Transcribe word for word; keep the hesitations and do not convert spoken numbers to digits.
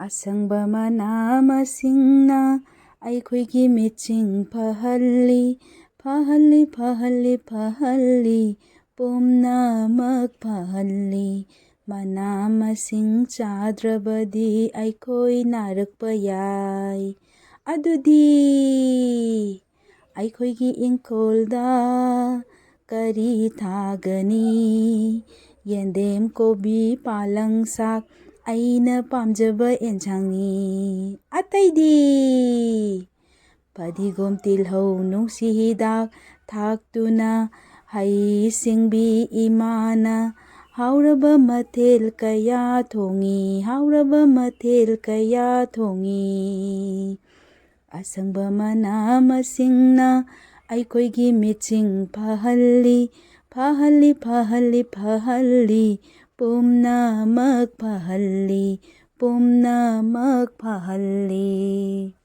ꯑꯁꯪꯕ ꯃꯅꯥ ꯃꯁꯤꯡꯅ ꯑꯩꯈꯣꯏꯒꯤ ꯃꯤꯠꯁꯤꯡ ꯐꯍꯜꯂꯤ, ꯐꯍꯜꯂꯤ, ꯐꯍꯜꯂꯤ, ꯐꯍꯜꯂꯤ, ꯄꯨꯝꯅꯃꯛ ꯐꯍꯜꯂꯤ꯫ ꯃꯅꯥ ꯃꯁꯤꯡ ꯆꯥꯗ꯭ꯔꯕꯗꯤ ꯑꯩꯈꯣꯏ ꯅꯥꯔꯛꯄ ꯌꯥꯏ꯫ ꯑꯗꯨꯗꯤ ꯑꯩꯈꯣꯏꯒꯤ ꯏꯪꯈꯣꯜꯗ ꯀꯔꯤ ꯊꯥꯒꯅꯤ? ꯌꯦꯟꯗꯦꯝ, ꯀꯣꯕꯤ, ꯄꯥꯂꯪ ꯁꯥꯛ, ꯑꯩꯅ ꯄꯥꯝꯖꯕ ꯑꯦꯟꯁꯥꯡꯅꯤ꯫ ꯑꯇꯩꯗꯤ ꯐꯗꯤꯒꯣꯝ, ꯇꯤꯜꯍꯧ, ꯅꯨꯡꯁꯤ ꯍꯤꯗꯥꯛ ꯊꯥꯛꯇꯨꯅ ꯍꯩ ꯁꯤꯡꯕꯤ ꯏꯃꯥꯅ ꯍꯥꯎꯔꯕ ꯃꯊꯦꯜ ꯀꯌꯥ ꯊꯣꯡꯉꯤ, ꯍꯥꯎꯔꯕ ꯃꯊꯦꯜ ꯀꯌꯥ ꯊꯣꯡꯉꯤ꯫ ꯑꯁꯪꯕ ꯃꯅꯥ ꯃꯁꯤꯡꯅ ꯑꯩꯈꯣꯏꯒꯤ ꯃꯤꯠꯁꯤꯡ ꯐꯍꯜꯂꯤ, ꯐꯍꯜꯂꯤ, ꯐꯍꯜꯂꯤ, ꯐꯍꯜꯂꯤ, ꯄꯨꯝꯅꯃꯛ ꯐꯍꯜꯂꯤ, ꯄꯨꯝꯅꯃꯛ ꯐꯍꯜꯂꯤ꯫